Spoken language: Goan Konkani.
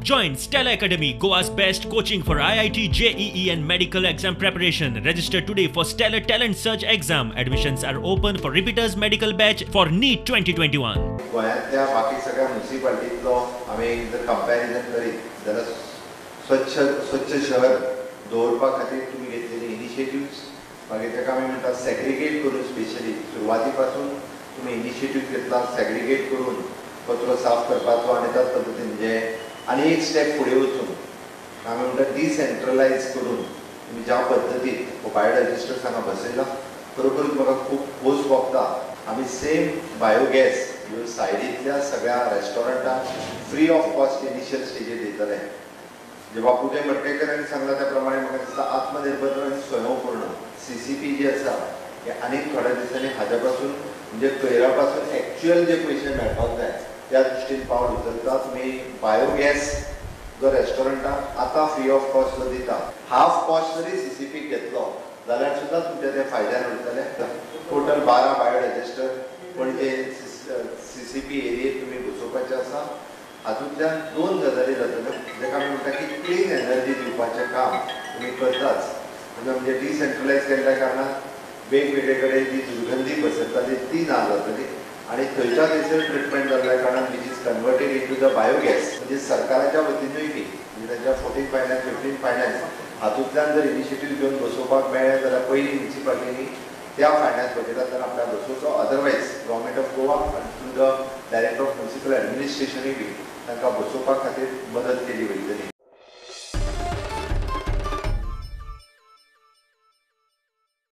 Join Stella Academy, Goa's best coaching for IIT, JEE and medical exam preparation. Register today for Stellar Talent Search exam. Admissions are open for repeaters medical batch for NEET 2021. गोंयांतल्या बाकी सगळ्या म्युनिसिपालिटींतलो आमी जर कंपॅरिजन करीत जाल्यार स्वच्छ स्वच्छ शहर दवरपा खातीर तुमी घेतलेली इनिशिएटिव्स, मागीर ताका आमी म्हणटा सेग्रिगेट करून, स्पेशली सुरवाती पासून तुमी इनिशिएटीव घेतला सेग्रिगेट करून कचरो साफ करपाचो आनी त्याच पद्दतीन म्हणजे आनी एक स्टेप फुडें वचून आमी म्हणटा डिसेंट्रलायज करून तुमी ज्या पद्दतीन हो बायोडायजेस्टर्स हांगा बसयला, खरोखरूच म्हाका खूब खोस भोगता. आमी सेम बायोगॅस ह्यो सायडींतल्या सगळ्या रेस्टॉरंटांक फ्री ऑफ कॉस्ट इनिशियल स्टेजीर दितले. जे बापूजय मडकयकर हांणी सांगला त्या प्रमाणे म्हाका दिसता आत्मनिर्भर आनी स्वयंपूर्ण CCP जे आसा हे आनीक थोड्या दिसांनी हाज्या पासून म्हणजे कयरा पासून एक्च्युअल जे पयशे मेळपाक जाय त्या दृश्टीन पावल उचलता. तुमी बायोगॅस जो रेस्टॉरंटाक आतां फ्री ऑफ कॉस्ट जो दिता, हाफ कॉस्ट जरी CCP घेतलो जाल्यार सुद्दां तुमच्या ते फायद्यान उरतले. टोटल 12 बायोडायजेस्टर पणजे CCP एरियेत तुमी बसोवपाचे आसा. हातूंतल्यान 2 गजाली जातल्यो, जाका आमी म्हणटा की क्लीन एनर्जी दिवपाचें काम तुमी करताच, म्हणजे डिसेंट्रलायज केल्ल्या कारणान वेगवेगळे कडेन जी दुर्गंधी पसरताली ती ना जातली आनी थंयच्या थंयसर ट्रिटमेंट जाल्ल्या कारणान which is converted into the biogas. म्हणजे सरकाराच्या वतीनूय बी म्हणजे तांच्या 14 फायनान्स 15 फायनान्स हातूंतल्यान जर इनिशिएटीव घेवन बसोवपाक मेळ्ळें जाल्यार पयलीं म्युनिसिपालिटींनी त्या फायनान्स बजेटांतल्यान आपल्याक बसोवचो, अदरवायज गव्हर्मेंट ऑफ गोवा आनी through the director of municipal ऍडमिनिस्ट्रेशनूय बी तांकां बसोवपा खातीर मदत केली वयतली.